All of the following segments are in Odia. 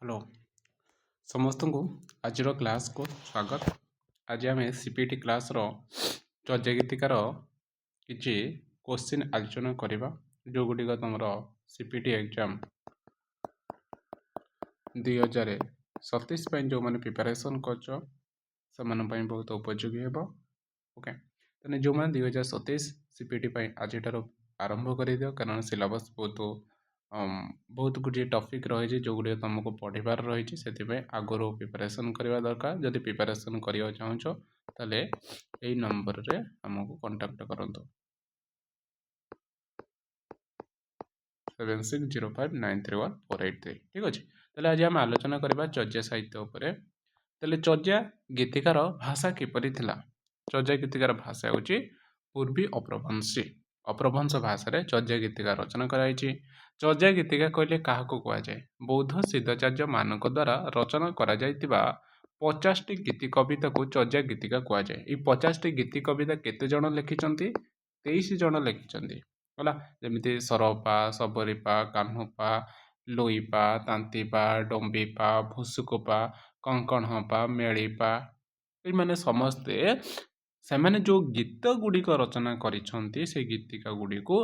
ହ୍ୟାଲୋ, ସମସ୍ତଙ୍କୁ ଆଜିର କ୍ଲାସ୍କୁ ସ୍ୱାଗତ। ଆଜି ଆମେ ସିପିଟି କ୍ଲାସ୍ର ଚର୍ଯ୍ୟାଗୀତିକାର କିଛି କୋଶ୍ଚିନ୍ ଆଲୋଚନା କରିବା, ଯେଉଁଗୁଡ଼ିକ ତୁମର ସିପିଟି ଏକ୍ଜାମ୍ 2027 ପାଇଁ ଯେଉଁମାନେ ପ୍ରିପାରେସନ୍ କରୁଛ, ସେମାନଙ୍କ ପାଇଁ ବହୁତ ଉପଯୋଗୀ ହେବ। ଓକେ, ତେଣୁ ଯେଉଁମାନେ 2027 ସିପିଟି ପାଇଁ ଆଜିଠାରୁ ଆରମ୍ଭ କରିଦିଅ, କାରଣ ସିଲାବସ୍ ବହୁତ ବହୁତ ଗୁଡ଼ିଏ ଟପିକ୍ ରହିଛି, ଯେଉଁଗୁଡ଼ିକ ତୁମକୁ ପଢ଼ିବାର ରହିଛି। ସେଥିପାଇଁ ଆଗରୁ ପ୍ରିପାରେସନ୍ କରିବା ଦରକାର। ଯଦି ପ୍ରିପାରେସନ୍ କରିବାକୁ ଚାହୁଁଛ, ତାହେଲେ ଏଇ ନମ୍ବରରେ ଆମକୁ କଣ୍ଟାକ୍ଟ କରନ୍ତୁ, 7605931483। ଠିକ୍ ଅଛି, ତାହେଲେ ଆଜି ଆମେ ଆଲୋଚନା କରିବା ଚର୍ଯ୍ୟା ସାହିତ୍ୟ ଉପରେ। ତାହେଲେ ଚର୍ଯ୍ୟା ଗୀତିକାର ଭାଷା କିପରି ଥିଲା? ଚର୍ଯ୍ୟା ଗୀତିକାର ଭାଷା ହେଉଛି ପୂର୍ବୀ ଅପଭ୍ରଂଶୀ। ଅପଭ୍ରଂଶ ଭାଷାରେ ଚର୍ଯ୍ୟା ଗୀତିକା ରଚନା କରାଯାଇଛି। ଚର୍ଯ୍ୟା ଗୀତିକା କହିଲେ କାହାକୁ କୁହାଯାଏ? ବୌଦ୍ଧ ସିଦ୍ଧାଚାର୍ଯ୍ୟ ମାନଙ୍କ ଦ୍ୱାରା ରଚନା କରାଯାଇଥିବା 50ଟି ଗୀତି କବିତାକୁ ଚର୍ଯ୍ୟା ଗୀତିକା କୁହାଯାଏ। ଏଇ 50ଟି ଗୀତି କବିତା କେତେ ଜଣ ଲେଖିଛନ୍ତି? 23 ଜଣ ଲେଖିଛନ୍ତି। ହେଲା, ଯେମିତି ସରପା, ସବରିପା, କାହ୍ନୁପା, ଲୋଇପା, ତାନ୍ତିପା, ଡମ୍ବିପା, ଭୁସୁକୁପା, କଙ୍କଣପା, ମେଳିପା, ଏଇମାନେ ସମସ୍ତେ ସେମାନେ ଯେଉଁ ଗୀତ ଗୁଡ଼ିକ ରଚନା କରିଛନ୍ତି, ସେ ଗୀତିକା ଗୁଡ଼ିକୁ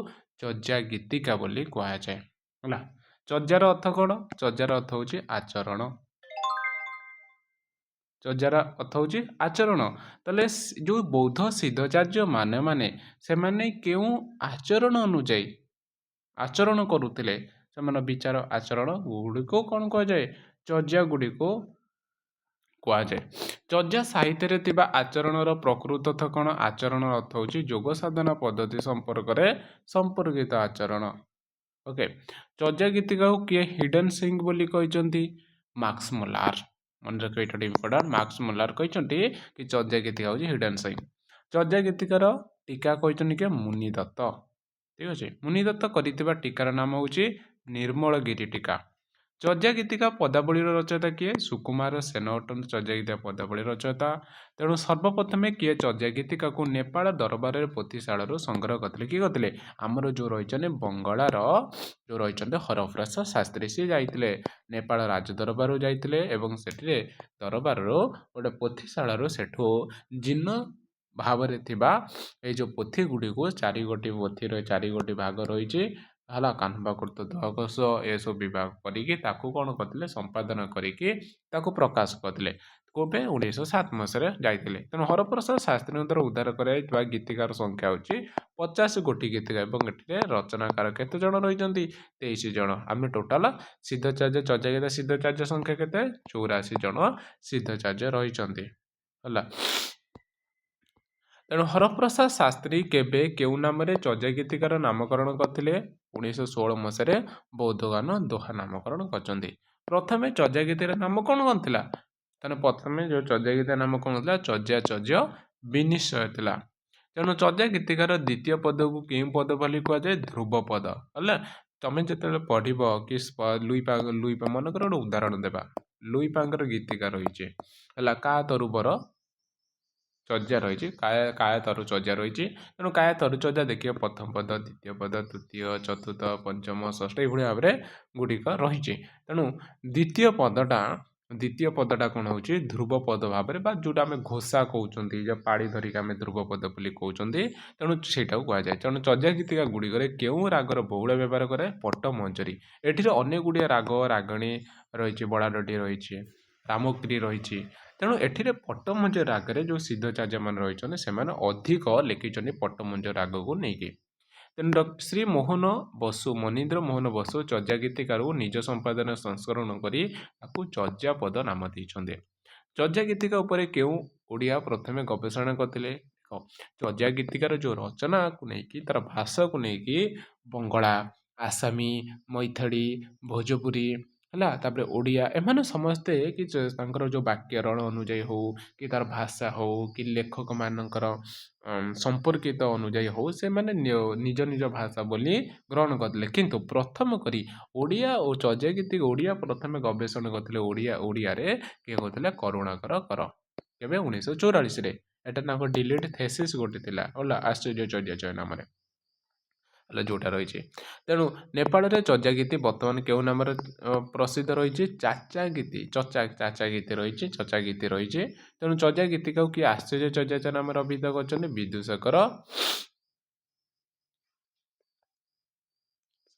ଚର୍ଯ୍ୟା ଗୀତିକା ବୋଲି କୁହାଯାଏ। ହେଲା, ଚର୍ଯ୍ୟାର ଅର୍ଥ କ'ଣ? ଚର୍ଯ୍ୟାର ଅର୍ଥ ହେଉଛି ଆଚରଣ। ଚର୍ଯ୍ୟାର ଅର୍ଥ ହେଉଛି ଆଚରଣ। ତାହେଲେ ଯେଉଁ ବୌଦ୍ଧ ସିଦ୍ଧାଚାର୍ଯ୍ୟ ମାନେ ସେମାନେ କେଉଁ ଆଚରଣ ଅନୁଯାୟୀ ଆଚରଣ କରୁଥିଲେ, ସେମାନଙ୍କ ବିଚାର ଆଚରଣ ଗୁଡ଼ିକୁ କ'ଣ କୁହାଯାଏ? ଚର୍ଯ୍ୟା ଗୁଡ଼ିକୁ କୁହାଯାଏ। ଚର୍ଯ୍ୟା ସାହିତ୍ୟରେ ଥିବା ଆଚରଣର ପ୍ରକୃତ ଅର୍ଥ କ'ଣ? ଆଚରଣର ଅର୍ଥ ହେଉଛି ଯୋଗ ସାଧନା ପଦ୍ଧତି ସମ୍ପର୍କରେ ସମ୍ପର୍କିତ ଆଚରଣ। ଓକେ, ଚର୍ଯ୍ୟା ଗୀତିକାକୁ କିଏ ହିଡେନ୍ ସିଂ ବୋଲି କହିଛନ୍ତି? ମାକ୍ସ ମୁଲାର। ମନେ ରଖିବେ, ଏଇଟା ଇମ୍ପୋର୍ଟାଣ୍ଟ। ମାକ୍ସ ମୁଲାର କହିଛନ୍ତି କି ଚର୍ଯ୍ୟା ଗୀତିକା ହେଉଛି ହିଡେନ୍ ସିଂ। ଚର୍ଯ୍ୟା ଗୀତିକାର ଟୀକା କହିଛନ୍ତି କିଏ? ମୁନିଦତ୍ତ। ଠିକ୍ ଅଛି, ମୁନିଦତ୍ତ କରିଥିବା ଟୀକାର ନାମ ହେଉଛି ନିର୍ମଳଗିରି ଟୀକା। ଚର୍ଯ୍ୟା ଗୀତିକା ପଦାବଳୀର ରଚୟିତା କିଏ? ସୁକୁମାର ସେନ ଅଟନ୍ତି ଚର୍ଯ୍ୟା ଗୀତିକା ପଦାବଳୀ ରଚୟିତା। ତେଣୁ ସର୍ବପ୍ରଥମେ କିଏ ଚର୍ଯ୍ୟା ଗୀତିକାକୁ ନେପାଳ ଦରବାରରେ ପୋଥିଶାଳରୁ ସଂଗ୍ରହ କରିଥିଲେ? କିଏ କରିଥିଲେ? ଆମର ଯେଉଁ ରହିଛନ୍ତି, ବଙ୍ଗଳାର ଯେଉଁ ରହିଛନ୍ତି ହରପ୍ରସାଦ ଶାସ୍ତ୍ରୀ, ସିଏ ଯାଇଥିଲେ ନେପାଳ ରାଜ ଦରବାରକୁ ଯାଇଥିଲେ ଏବଂ ସେଠିରେ ଦରବାରରୁ ଗୋଟେ ପୋଥିଶାଳାରୁ ସେଠୁ ଜୀର୍ଣ୍ଣ ଭାବରେ ଥିବା ଏଇ ଯେଉଁ ପୋଥି ଗୁଡ଼ିକୁ, ଚାରି ଗୋଟି ପୋଥିର ଚାରି ଗୋଟି ଭାଗ ରହିଛି, ହେଲା, କାହ୍ନୁପାକୃତ ଦହକୋଷ, ଏସବୁ ବିଭାଗ କରିକି ତାକୁ କ'ଣ କରିଥିଲେ? ସମ୍ପାଦନା କରିକି ତାକୁ ପ୍ରକାଶ କରିଥିଲେ। କେବେ? 1907 ମସିହାରେ ଯାଇଥିଲେ। ତେଣୁ ହରପ୍ରସାଦ ଶାସ୍ତ୍ରୀଙ୍କ ଦ୍ୱାରା ଉଦ୍ଧାର କରାଯାଇଥିବା ଗୀତିକାର ସଂଖ୍ୟା ହେଉଛି 50 ଗୋଟି ଗୀତିକା ଏବଂ ଏଥିରେ ରଚନାକାର କେତେ ଜଣ ରହିଛନ୍ତି? 23 ଜଣ। ଆମେ ଟୋଟାଲ ସିଦ୍ଧାଚାର୍ଯ୍ୟ, ଚର୍ଯ୍ୟାଗୀତା ସିଦ୍ଧାଚାର୍ଯ୍ୟ ସଂଖ୍ୟା କେତେ? 84 ଜଣ ସିଦ୍ଧାଚାର୍ଯ୍ୟ ରହିଛନ୍ତି। ହେଲା, ତେଣୁ ହରପ୍ରସାଦ ଶାସ୍ତ୍ରୀ କେବେ କେଉଁ ନାମରେ ଚର୍ଯ୍ୟାଗୀତିକାର ନାମକରଣ କରିଥିଲେ? 1916 ମସିହାରେ ବୌଦ୍ଧଗାନ ଦୋହା ନାମକରଣ କରିଛନ୍ତି। ପ୍ରଥମେ ଚର୍ଯ୍ୟାଗୀତିର ନାମ କ'ଣ କ'ଣ ଥିଲା? ତେଣୁ ପ୍ରଥମେ ଯେଉଁ ଚର୍ଯ୍ୟାଗୀତିର ନାମ କ'ଣ ଥିଲା? ଚର୍ଯ୍ୟା ଚର୍ଯ୍ୟ ବିନିଶ୍ଚୟ ଥିଲା। ତେଣୁ ଚର୍ଯ୍ୟା ଗୀତିକାର ଦ୍ୱିତୀୟ ପଦକୁ କେଉଁ ପଦ ବୋଲି କୁହାଯାଏ? ଧ୍ରୁବ ପଦ। ହେଲା, ତମେ ଯେତେବେଳେ ପଢ଼ିବ କି ଲୁଇପା, ଲୁଇପା, ମନେକର ଗୋଟେ ଉଦାହରଣ ଦେବା, ଲୁଇପାଙ୍କର ଗୀତିକା ରହିଛି, ହେଲା, କା ତରୁବର ଚର୍ଯ୍ୟା ରହିଛି, କାୟା କାୟା ତରୁ ଚର୍ଯ୍ୟା ରହିଛି। ତେଣୁ କାୟା ତରୁ ଚର୍ଯ୍ୟା ଦେଖିବ, ପ୍ରଥମ ପଦ, ଦ୍ୱିତୀୟ ପଦ, ତୃତୀୟ, ଚତୁର୍ଥ, ପଞ୍ଚମ, ଷଷ୍ଠ, ଏଇଭଳି ଭାବରେ ଗୁଡ଼ିକ ରହିଛି। ତେଣୁ ଦ୍ୱିତୀୟ ପଦଟା କ'ଣ ହେଉଛି? ଧ୍ରୁବ ପଦ ଭାବରେ ବା ଯେଉଁଟା ଆମେ ଘୋଷା କହୁଛନ୍ତି, ଯେଉଁ ପାଳି ଧରିକି ଆମେ ଧ୍ରୁବ ପଦ ବୋଲି କହୁଛନ୍ତି, ତେଣୁ ସେଇଟାକୁ କୁହାଯାଏ। ତେଣୁ ଚର୍ଯ୍ୟା ଗୀତିକା ଗୁଡ଼ିକରେ କେଉଁ ରାଗର ବହୁଳ ବ୍ୟବହାର କରେ? ପଟ୍ଟ ମଞ୍ଜରୀ। ଏଠିରେ ଅନେକ ଗୁଡ଼ିଏ ରାଗ ରାଗଣୀ ରହିଛି, ବଡ଼ାଡଟି ରହିଛି, ରାମକ୍ରି ରହିଛି। ତେଣୁ ଏଠିରେ ପଟ୍ଟମଞ୍ଜରୀ ରାଗରେ ଯେଉଁ ସିଦ୍ଧାଚାର୍ଯ୍ୟ ମାନେ ରହିଛନ୍ତି, ସେମାନେ ଅଧିକ ଲେଖିଛନ୍ତି ପଟ୍ଟମଞ୍ଜରୀ ରାଗକୁ ନେଇକି। ତେଣୁ ଶ୍ରୀ ମୋହନ ବସୁ, ମନୀନ୍ଦ୍ର ମୋହନ ବସୁ ଚର୍ଯ୍ୟା ଗୀତିକାରକୁ ନିଜ ସମ୍ପାଦନା ସଂସ୍କରଣ କରି ତାକୁ ଚର୍ଯ୍ୟାପଦ ନାମ ଦେଇଛନ୍ତି। ଚର୍ଯ୍ୟା ଗୀତିକା ଉପରେ କେଉଁ ଓଡ଼ିଆ ପ୍ରଥମେ ଗବେଷଣା କରିଥିଲେ? ଦେଖ, ଚର୍ଯ୍ୟା ଗୀତିକାର ଯେଉଁ ରଚନାକୁ ନେଇକି, ତାର ଭାଷାକୁ ନେଇକି ବଙ୍ଗଳା, ଆସାମୀ, ମୈଥଳୀ, ଭୋଜପୁରୀ, ହେଲା, ତାପରେ ଓଡ଼ିଆ, ଏମାନେ ସମସ୍ତେ କି ତାଙ୍କର ଯେଉଁ ବାକ୍ୟରଣ ଅନୁଯାୟୀ ହଉ କି ତାର ଭାଷା ହଉ କି ଲେଖକମାନଙ୍କର ସମ୍ପର୍କିତ ଅନୁଯାୟୀ ହଉ, ସେମାନେ ନିଜ ନିଜ ଭାଷା ବୋଲି ଗ୍ରହଣ କରିଥିଲେ। କିନ୍ତୁ ପ୍ରଥମ କରି ଓଡ଼ିଆ ଓ ଚର୍ଯ୍ୟା ଗୀତି ଓଡ଼ିଆ ପ୍ରଥମେ ଗବେଷଣା କରିଥିଲେ। ଓଡ଼ିଆରେ କିଏ କହୁଥିଲେ? କରୁଣାକର କର। କେବେ? 1944ରେ। ଏଇଟା ତାଙ୍କ ଡିଲିଟ୍ ଥେସିସ୍ ଗୋଟେ ଥିଲା, ହେଲା, ଆଶ୍ଚର୍ଯ୍ୟ ଚର୍ଯ୍ୟାଚୟ ନାମରେ। ହେଲା ଯେଉଁଟା ରହିଛି। ତେଣୁ ନେପାଳରେ ଚର୍ଯ୍ୟା ଗୀତି ବର୍ତ୍ତମାନ କେଉଁ ନାମରେ ପ୍ରସିଦ୍ଧ ରହିଛି? ଚାଚା ଗୀତି, ଚଚା ଚାଚା ଗୀତି ରହିଛି, ଚଚା ଗୀତି ରହିଛି। ତେଣୁ ଚର୍ଯ୍ୟା ଗୀତିକାକୁ କିଏ ଆଶ୍ଚର୍ଯ୍ୟ ଚର୍ଯ୍ୟାଚ ନାମରେ ଅଭିହିତ କରିଛନ୍ତି? ବିଦୁଶେଖର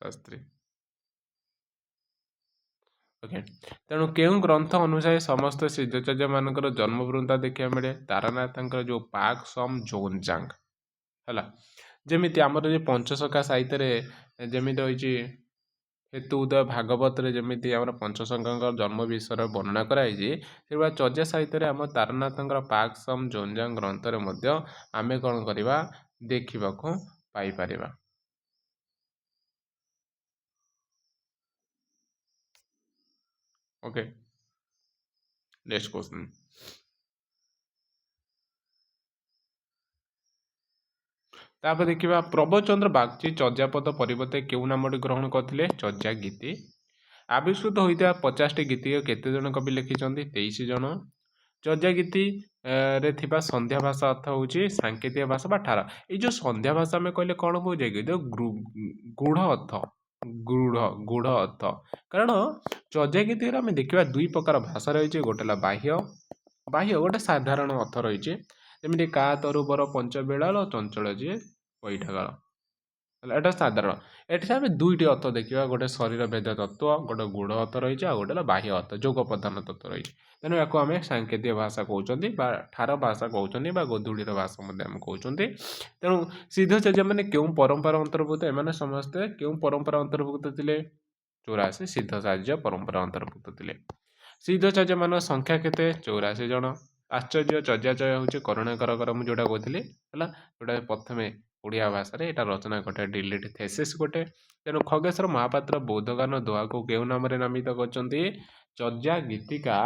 ଶାସ୍ତ୍ରୀ। ଓକେ, ତେଣୁ କେଉଁ ଗ୍ରନ୍ଥ ଅନୁଯାୟୀ ସମସ୍ତ ସିଦ୍ଧାଚାର୍ଯ୍ୟମାନଙ୍କର ଜନ୍ମବୃନ୍ତା ଦେଖିବାକୁ ମିଳେ? ତାରାନାଥଙ୍କର ଯେଉଁ ପାକ୍ ସମ୍ ଜୋନଜାଙ୍ଗ। ହେଲା, ଯେମିତି ଆମର ଯେ ପଞ୍ଚସଖା ସାହିତ୍ୟରେ ଯେମିତି ରହିଛି, ହେତୁ ଉଦୟ ଭାଗବତରେ ଯେମିତି ଆମର ପଞ୍ଚସଖାଙ୍କ ଜନ୍ମ ବିଷୟରେ ବର୍ଣ୍ଣନା କରାଯାଇଛି, ସେଭଳିଆ ଚର୍ଯ୍ୟା ସାହିତ୍ୟରେ ଆମ ତାରାନାଥଙ୍କର ପାକ୍ ସମ୍ ଜୋନଜାଙ୍ଗ ଗ୍ରନ୍ଥରେ ମଧ୍ୟ ଆମେ କ'ଣ କରିବା ଦେଖିବାକୁ ପାଇପାରିବା। Okay, next question. ତାପରେ ଦେଖିବା, ପ୍ରବଚନ୍ଦ୍ର ବାଗଚୀ ଚର୍ଯ୍ୟାପଦ ପରିବର୍ତ୍ତେ କେଉଁ ନାମଟି ଗ୍ରହଣ କରିଥିଲେ? ଚର୍ଯ୍ୟା ଗୀତି। ଆବିଷ୍କୃତ ହୋଇଥିବା 50ଟି ଗୀତି କେତେ ଜଣ କବି ଲେଖିଛନ୍ତି? 23 ଜଣ। ଚର୍ଯ୍ୟା ଗୀତି ରେ ଥିବା ସନ୍ଧ୍ୟା ଭାଷା ଅର୍ଥ ହେଉଛି ସାଙ୍କେତିକ ଭାଷା ବା ଠାର। ଏଇ ଯେଉଁ ସନ୍ଧ୍ୟା ଭାଷା ଆମେ କହିଲେ କ'ଣ ବୁଝାଏ କି? ଯେଉଁ ଗୂଢ଼ ଅର୍ଥ, ଗୂଢ଼ ଅର୍ଥ। କାରଣ ଚର୍ଯ୍ୟା ଗୀତିରେ ଆମେ ଦେଖିବା ଦୁଇ ପ୍ରକାର ଭାଷା ରହିଛି। ଗୋଟେ ହେଲା ବାହ୍ୟ, ବାହ୍ୟ ଗୋଟେ ସାଧାରଣ ଅର୍ଥ ରହିଛି, ଯେମିତି କା ତରୁବର ପଞ୍ଚବେଳାଳ ଚଞ୍ଚଳ ଯିଏ ପଇଠାଗାଳ। ହେଲା, ଏଇଟା ସାଧାରଣ। ଏଠି ଆମେ ଦୁଇଟି ଅର୍ଥ ଦେଖିବା, ଗୋଟେ ଶରୀର ଭେଦ ତତ୍ତ୍ୱ, ଗୋଟେ ଗୂଢ଼ ଅର୍ଥ ରହିଛି, ଆଉ ଗୋଟେ ହେଲା ବାହ୍ୟ ଅର୍ଥ, ଯୋଗ ପ୍ରଧାନ ତତ୍ତ୍ୱ ରହିଛି। ତେଣୁ ୟାକୁ ଆମେ ସାଙ୍କେତିକ ଭାଷା କହୁଛନ୍ତି ବା ଠାର ଭାଷା କହୁଛନ୍ତି ବା ଗୋଧୂଳିର ଭାଷା ମଧ୍ୟ ଆମେ କହୁଛନ୍ତି। ତେଣୁ ସିଦ୍ଧାଚାର୍ଯ୍ୟ ମାନେ କେଉଁ ପରମ୍ପରା ଅନ୍ତର୍ଭୁକ୍ତ? ଏମାନେ ସମସ୍ତେ କେଉଁ ପରମ୍ପରା ଅନ୍ତର୍ଭୁକ୍ତ ଥିଲେ? 84 ସିଦ୍ଧାଚାର୍ଯ୍ୟ ପରମ୍ପରା ଅନ୍ତର୍ଭୁକ୍ତ ଥିଲେ। ସିଦ୍ଧାଚାର୍ଯ୍ୟମାନଙ୍କ ସଂଖ୍ୟା କେତେ? 84 ଜଣ। ଆଶ୍ଚର୍ଯ୍ୟ ଚର୍ଯ୍ୟାଚୟ ହେଉଛି କରୁଣାକର କର, ମୁଁ ଯେଉଁଟା କହୁଥିଲି ହେଲା, ଯେଉଁଟା ପ୍ରଥମେ ଓଡ଼ିଆ ଭାଷାରେ ଏଇଟା ରଚନା ଗୋଟେ ଡିଲିଟ୍ ଥେସିସ୍ ଗୋଟେ। ତେଣୁ ଖଗେଶ୍ୱର ମହାପାତ୍ର ବୌଦ୍ଧଗାନ ଦୋହାକୁ କେଉଁ ନାମରେ ନାମିତ କରିଛନ୍ତି? ଚର୍ଯ୍ୟା ଗୀତିକା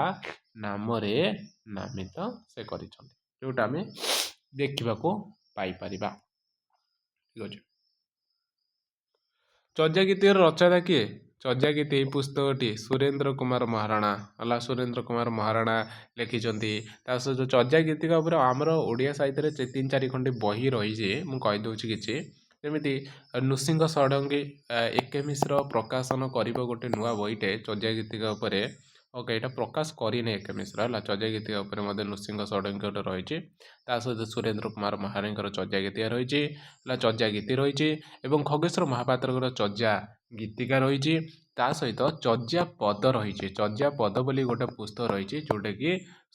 ନାମରେ ନାମିତ ସେ କରିଛନ୍ତି, ଯେଉଁଟା ଆମେ ଦେଖିବାକୁ ପାଇପାରିବା। ଠିକ୍ ଅଛି। ଚର୍ଯ୍ୟା ଗୀତିର ରଚୟିତା କିଏ? ଚର୍ଯ୍ୟା ଗୀତି ଏହି ପୁସ୍ତକଟି ସୁରେନ୍ଦ୍ର କୁମାର ମହାରଣା। ହେଲା, ସୁରେନ୍ଦ୍ର କୁମାର ମହାରଣା ଲେଖିଛନ୍ତି। ତା ସହିତ ଚର୍ଯ୍ୟା ଗୀତିକା ଉପରେ ଆମର ଓଡ଼ିଆ ସାହିତ୍ୟରେ 3-4 ଖଣ୍ଡି ବହି ରହିଛି, ମୁଁ କହିଦେଉଛି କିଛି। ଯେମିତି ନୃସିଂହ ଷଡ଼ଙ୍ଗୀ, ଏକେ ମିଶ୍ର ପ୍ରକାଶନ କରିବ ଗୋଟେ ନୂଆ ବହିଟେ ଚର୍ଯ୍ୟା ଗୀତିକା ଉପରେ। ଓକେ, ଏଇଟା ପ୍ରକାଶ କରିନି ଏକେ ମିଶ୍ର। ହେଲା, ଚର୍ଯ୍ୟା ଗୀତିକା ଉପରେ ମଧ୍ୟ ନୃସିଂହ ଷଡ଼ଙ୍ଗୀ ଗୋଟେ ରହିଛି। ତା ସହିତ ସୁରେନ୍ଦ୍ର କୁମାର ମହାରଣାଙ୍କର ଚର୍ଯ୍ୟା ଗୀତିକା ରହିଛି, ହେଲା ଚର୍ଯ୍ୟା ଗୀତି ରହିଛି, ଏବଂ ଖଗେଶ୍ୱର ମହାପାତ୍ରଙ୍କର ଚର୍ଯ୍ୟା ଗୀତିକା ରହିଛି। ତା ସହିତ ଚର୍ଯ୍ୟା ପଦ ରହିଛି, ଚର୍ଯ୍ୟା ପଦ ବୋଲି ଗୋଟେ ପୁସ୍ତକ ରହିଛି, ଯେଉଁଟାକି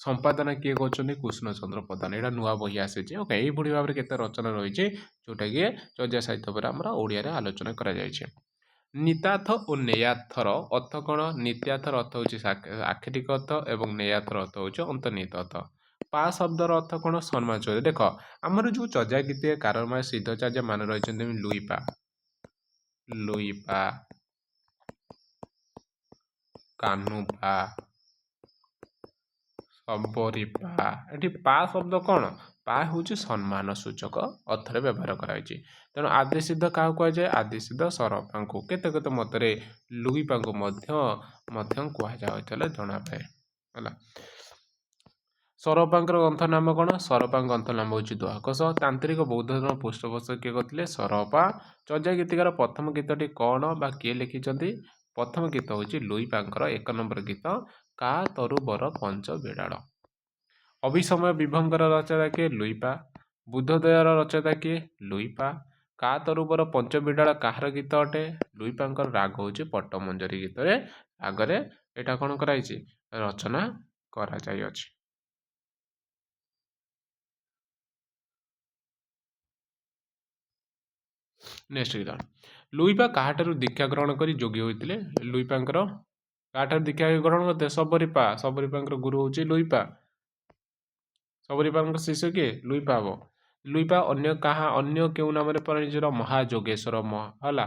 ସମ୍ପାଦନା କିଏ କରୁଛନ୍ତି? କୃଷ୍ଣଚନ୍ଦ୍ର ପ୍ରଧାନ। ଏଇଟା ନୂଆ ବହି ଆସିଛି। ଓକେ, ଏଇଭଳି ଭାବରେ କେତେ ରଚନା ରହିଛି ଯେଉଁଟାକି ଚର୍ଯ୍ୟା ସାହିତ୍ୟ ଉପରେ ଆମର ଓଡ଼ିଆରେ ଆଲୋଚନା କରାଯାଇଛି। ନିତାଥ ଓ ନେୟାର୍ଥର ଅର୍ଥ କ'ଣ? ନିତ୍ୟାର୍ଥର ଅର୍ଥ ହେଉଛି ଆକ୍ଷରିକ ଅର୍ଥ ଏବଂ ନେୟାର୍ଥର ଅର୍ଥ ହେଉଛି ଅନ୍ତର୍ନିହିତ ଅର୍ଥ। ପା ଶବ୍ଦର ଅର୍ଥ କ'ଣ? ସମ୍ମାନ ସୂଚକ। ଦେଖ, ଆମର ଯେଉଁ ଚର୍ଯ୍ୟା ଗୀତି କାରମା ସିଦ୍ଧାଚାର୍ଯ୍ୟ ମାନେ ରହିଛନ୍ତି, ଲୁଇପା, ଲୁଇପା, କାହ୍ନୁପା, ସବରିପା। ଏଠି ପା ଶବ୍ଦ କ'ଣ? ପା ହେଉଛି ସମ୍ମାନ ସୂଚକ ଅର୍ଥରେ ବ୍ୟବହାର କରାଯାଇଛି। ତେଣୁ ଆଦିସିଦ୍ଧ କାହାକୁ କୁହାଯାଏ? ଆଦିସିଦ୍ଧ ସରପାଙ୍କୁ, କେତେ କେତେ ମତରେ ଲୁଇପାଙ୍କୁ ମଧ୍ୟ କୁହାଯାଉଥିଲେ ଜଣାଯାଏ। ହେଲା, ସରପାଙ୍କର ଗ୍ରନ୍ଥ ନାମ କ'ଣ? ସରପାଙ୍କ ଗ୍ରନ୍ଥ ନାମ ହେଉଛି ଦୋହାକୋଷ। ତାନ୍ତ୍ରିକ ବୌଦ୍ଧ ଧର୍ମ ପୃଷ୍ଠପୋଷକ କିଏ କରିଥିଲେ? ସରପା। ଚର୍ଯ୍ୟା ଗୀତିକାର ପ୍ରଥମ ଗୀତଟି କ'ଣ ବା କିଏ ଲେଖିଛନ୍ତି? ପ୍ରଥମ ଗୀତ ହେଉଛି ଲୁଇପାଙ୍କର 1 ନମ୍ବର ଗୀତ, କା ତରୁବର ପଞ୍ଚ ବିଡ଼ାଳ। ଅଭିସମୟ ବିଭଙ୍ଗର ରଚୟିତା କିଏ? ଲୁଇପା। ବୁଦ୍ଧୋଦୟର ରଚୟିତା କିଏ? ଲୁଇପା। କା ତରୁବର ପଞ୍ଚବିଡ଼ାଳ କାହାର ଗୀତ ଅଟେ? ଲୁଇପାଙ୍କର। ରାଗ ହେଉଛି ପଟ୍ଟମଞ୍ଜରୀ। ଗୀତରେ ରାଗରେ ଏଇଟା କ'ଣ କରାଯାଇଛି? ରଚନା କରାଯାଇଅଛି। ନେକ୍ସଟ ଗୀତ, ଲୁଇପା କାହାଠାରୁ ଦୀକ୍ଷା ଗ୍ରହଣ କରି ଯୋଗୀ ହୋଇଥିଲେ? ଲୁଇପାଙ୍କର କାହାଠାରୁ ଦୀକ୍ଷା ଗ୍ରହଣ କରିଥିଲେ? ସବରିପା। ସବରିପାଙ୍କର ଗୁରୁ ହେଉଛି ଲୁଇପା। ସବରିପାଙ୍କ ଶିଷ୍ୟ କିଏ? ଲୁଇପା ହବ। ଲୁଇପା ଅନ୍ୟ କାହା ଅନ୍ୟ କେଉଁ ନାମରେ ପରିଚିତ? ମହାଯୋଗେଶ୍ୱର। ହେଲା,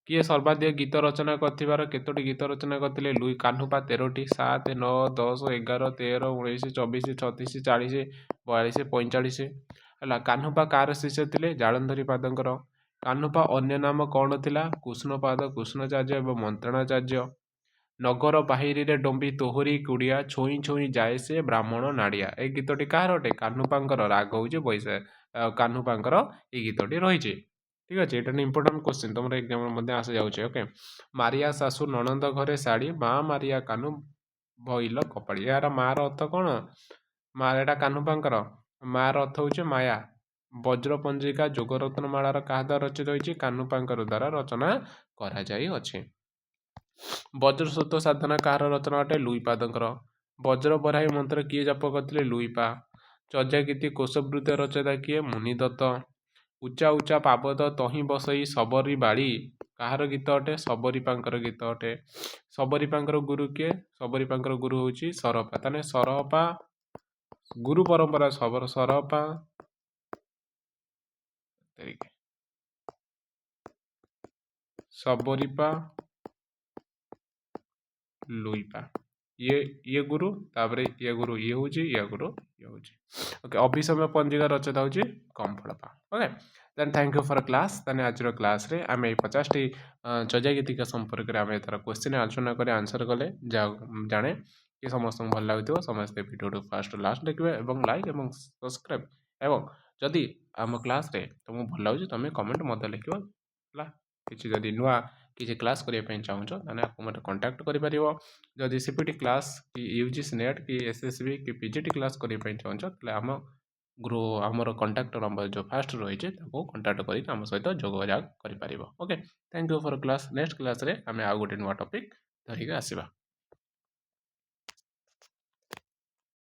କିଏ ସର୍ବାଧିକ ଗୀତ ରଚନା କରିଥିବାର, କେତୋଟି ଗୀତ ରଚନା କରିଥିଲେ? ଲୁଇ କାହ୍ନୁପା 13ଟି, 7, 9, 10, 11, 13, 19, 24, 36, 40, 42, 45। ହେଲା, କାହ୍ନୁପା କାହାର ଶିଷ୍ୟ ଥିଲେ? ଜାଳନ୍ଧରୀ ପାଦଙ୍କର। କାହ୍ନୁପା ଅନ୍ୟ ନାମ କ'ଣ ଥିଲା? କୃଷ୍ଣପାଦ, କୃଷ୍ଣଚାର୍ଯ୍ୟ ଏବଂ ମନ୍ତ୍ରଣାଚାର୍ଯ୍ୟ। ନଗର ବାହିରିରେ ଡମ୍ବି ତୋହରି କୁଡ଼ିଆ, ଛୁଇଁ ଛୁଇଁ ଯାଏ ସେ ବ୍ରାହ୍ମଣ ନାଡ଼ିଆ। ଏଇ ଗୀତଟି କାହାର ଅଟେ? କାହ୍ନୁପାଙ୍କର। ରାଗ ହେଉଛି ବୈଶା କାହ୍ନୁପାଙ୍କର ଏଇ ଗୀତଟି ରହିଛି। ଠିକ୍ ଅଛି, ଏଇଟା ଇମ୍ପୋର୍ଟାଣ୍ଟ କ୍ୱେଶ୍ଚିନ୍, ତୁମର ଏକ୍ଜାମ୍ରେ ମଧ୍ୟ ଆସିଯାଉଛି। ଓକେ, ମାରିଆ ଶାଶୁ ନଣନ୍ଦ ଘରେ ଶାଢ଼ୀ, ମା ମାରିଆ କାନୁ ଭଇଲ କପାଳି। ଏହାର ମାର ଅର୍ଥ କ'ଣ? ମା ଏଇଟା କାହ୍ନୁପାଙ୍କର ମାର ଅର୍ଥ ହେଉଛି ମାୟା। ବଜ୍ରପଞ୍ଜିକା ଯୋଗରତ୍ନମାଳାର କାହା ଦ୍ୱାରା ରଚିତ ହୋଇଛି? କାହ୍ନୁପାଙ୍କର ଦ୍ୱାରା ରଚନା କରାଯାଇଅଛି। ବଜ୍ରସତ୍ୱ ସାଧନା କାହାର ରଚନା ଅଟେ? ଲୁଇପାଦଙ୍କର। ବଜ୍ରବରାହୀ ମନ୍ତ୍ର କିଏ ଜପ କରିଥିଲେ? ଲୁଇପା। ଚର୍ଯ୍ୟାଗୀତି କୋଶବୃତ୍ତ ରଚୟିତା କିଏ? ମୁନିଦତ୍ତ। ଉଚ୍ଚା ଉଚ୍ଚା ପାବତ ତହିଁ ବସଇ ଶବରୀ ବାଡ଼ି କାହାର ଗୀତ ଅଟେ? ଶବରୀପାଙ୍କର ଗୀତ ଅଟେ। ଶବରୀପାଙ୍କର ଗୁରୁ କିଏ? ଶବରୀପାଙ୍କର ଗୁରୁ ହେଉଛି ସରପା। ତାହେଲେ ସରପା ଗୁରୁ ପରମ୍ପରା, ଶବର ସରପା, ଶବରୀପା, ଲୁଇପା, ଇଏ ଗୁରୁ, ତାପରେ ଇଏ ଗୁରୁ, ଇଏ ହେଉଛି, ଇଏ ଗୁରୁ, ଇଏ ହେଉଛି। ଓକେ, ଅଭିସମୟ ପଞ୍ଜିକା ରଚୟିତା ହେଉଛି କମ୍ଫଳପା। Okay, then thank you for class. ତାହେଲେ ଆଜିର କ୍ଲାସ୍ରେ ଆମେ ଏଇ 50ଟି ଚର୍ଯ୍ୟାଗୀତିକା ସମ୍ପର୍କରେ ଆମେ ତାର କ୍ୱେଶ୍ଚିନ୍ ଆଲୋଚନା କରି ଆନ୍ସର୍ କଲେ। ଯାହା ଜାଣେ କି ସମସ୍ତଙ୍କୁ ଭଲ ଲାଗୁଥିବ। ସମସ୍ତେ ଭିଡ଼ିଓଠୁ ଫାଷ୍ଟ ଲାଷ୍ଟ ଦେଖିବେ ଏବଂ ଲାଇକ୍ ଏବଂ ସବସ୍କ୍ରାଇବ୍, ଏବଂ ଯଦି ଆମ କ୍ଲାସ୍ରେ ତୁମକୁ ଭଲ ଲାଗୁଛି, ତୁମେ କମେଣ୍ଟ ମଧ୍ୟ ଲେଖିବ, ହେଲା। କିଛି ଯଦି ନୂଆ କିଛି କ୍ଲାସ୍ କରିବା ପାଇଁ ଚାହୁଁଛ, ତାହେଲେ ଆକୁ ମୋତେ କଣ୍ଟାକ୍ଟ କରିପାରିବ। ଯଦି ସିପିଟି କ୍ଲାସ୍ କି ୟୁଜିସି ନେଟ୍ କି ଏସ୍ଏସ୍ବି କି ପିଜିଟି କ୍ଲାସ୍ କରିବା ପାଇଁ ଚାହୁଁଛ, ତାହେଲେ ଆମ ଆମର କଣ୍ଟାକ୍ଟ ନମ୍ବର ଯେଉଁ ଫାଷ୍ଟ ରହିଛି, ତାକୁ କଣ୍ଟାକ୍ଟ କରିକି ଆମ ସହିତ ଯୋଗାଯୋଗ କରିପାରିବ। Okay, thank you for class. Next କ୍ଲାସ୍ରେ ଆମେ ଆଉ ଗୋଟେ ନୂଆ ଟପିକ୍ ଧରିକି ଆସିବା।